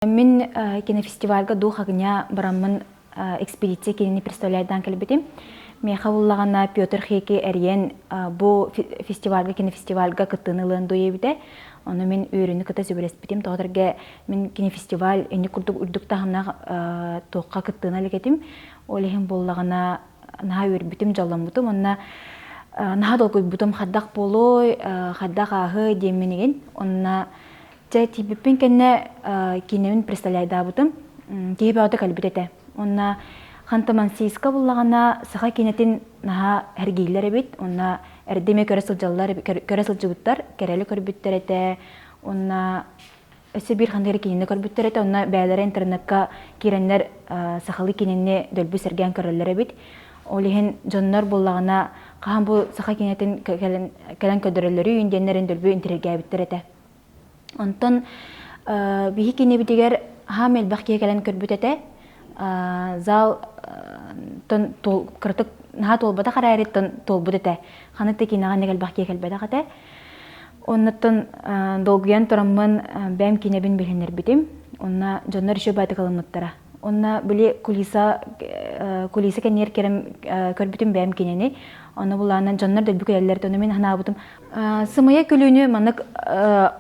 Мин кинофестивальга Дух огня бараммын экспедиция кинини представляйдаан кэлбитим. Миэхэ буллаҕына Петр Хеки эрийэн бу фестивальга кинофестивальга кыттыыны ылыан дуйа Ону мин үөрүүнү кытта сөбүлэспитим. Тоҕо эргэ мин кинофестиваль инник курдук үрдүк таһымнаах туохха кыттыыны илик этим. Ол иһин буоллаҕына наһаа үөрбүтүм, дьолломмутум. Онно наһаа долгуйбутум хайдах буолуой, хайдах ааһыай диэммин игин. Онно Чэ, тиийбиппин кэннэ киинэбин представляйдаабытым. Киһи бөҕөтө кэлбит этэ. Уонна Ханты-Мансийска буллаҕына саха киинэтин наһаа эргииллэр эбит. Уонна эрдэ эмиэ көрө сылдьаллар, көрө сылдьыбыттар, кэрэли көрбүттэр этэ. Уонна өссө биир ханнык эрэ киинэни көрбүттэр этэ. Онно бэйэлэрэ интернекка киирэннэр сахалыы киинэни дөлбү сэргээн көрөллөр эбит. Ол иһин дьоннор буллаҕына хаһан бу саха киинэтин кэлэн, кэлэн көрдөрөллөрүй диэннэрин дөлбү интириэргээбиттэр этэ. Онтон биһи кинибитигэр хаам элбэх киһи кэлэн көрбүт этэ. Зал кыратык наһаа туолбатах эрээриттэн туолбут этэ. Ханнык да киинэҕэ инник элбэх киһи кэлбэтэх этэ. Оннуттан долгуйан тураммын бэйэм киинэбин билиһиннэрбитим. Онно дьоннор еще баайтык ылыммыттара. Онно били кулиса кулиса кэннигэр кэлэн көрбүтүм бэйэм кинини. Ону булаанан дьоннор дөлбү күлэллэр, ону мин санаабытым Сымыйа күлүүнү маннык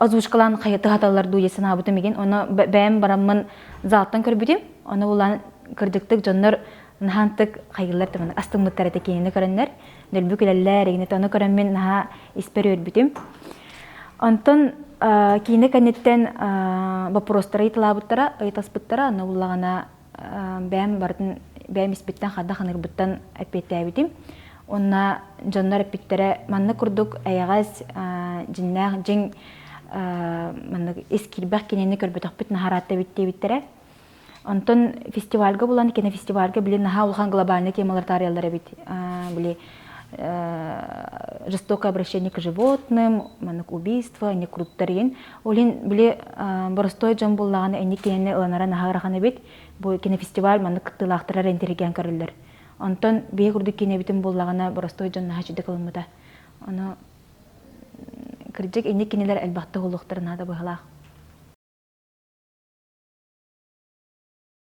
озвучкалаан тыһаталлар дуу дии санаабытым игин. Ону бэйэм бараммын залтан көрбүтүм. Ону булан кырдьыктык дьоннор наһаантык хайыыллар да маннык астыммыттар этэ кинини көрөннөр. Дөлбү күлэллэр игин ону көрөммүн наһаа испэр үөрбүтүм. Онтон киинэ кэнниттэн боппуруостары ыйыталаабыттара, ыйытаспыттара. Ону буллаҕына бэйэм барытын бэйэм испиттэн хадах ынырбыттан эппиэттээбитим. Уонна дьоннор эппиттэрэ маннык курдук эйэҕэс дьиннээх дьиҥ маннык ис киирбэх кинини көрбөтөхпүт наһараатта эбит диэбиттэрэ. Онтон фестивальга булан кинофестивальга били наһаа улахан глобальный темалар таарыйаллар эбит. Били жестокое обращение к животным, маннык убийство, инник курдуктар иин. Ол иһин били боростуой дьон буллаҕына инник киһини ылынара наһаа ыарахан эбит. Бу кинофестиваль маннык кыттыылаахтара эрэ интиригээн көрөллөр. Онтон биһи курдук киинэбитин буллаҕына боростуой дьон наһаа үчүгдүк ылыммыта. Ону кырдьык инник кинилэр элбэхтик уһулуохтара наада быһалаах.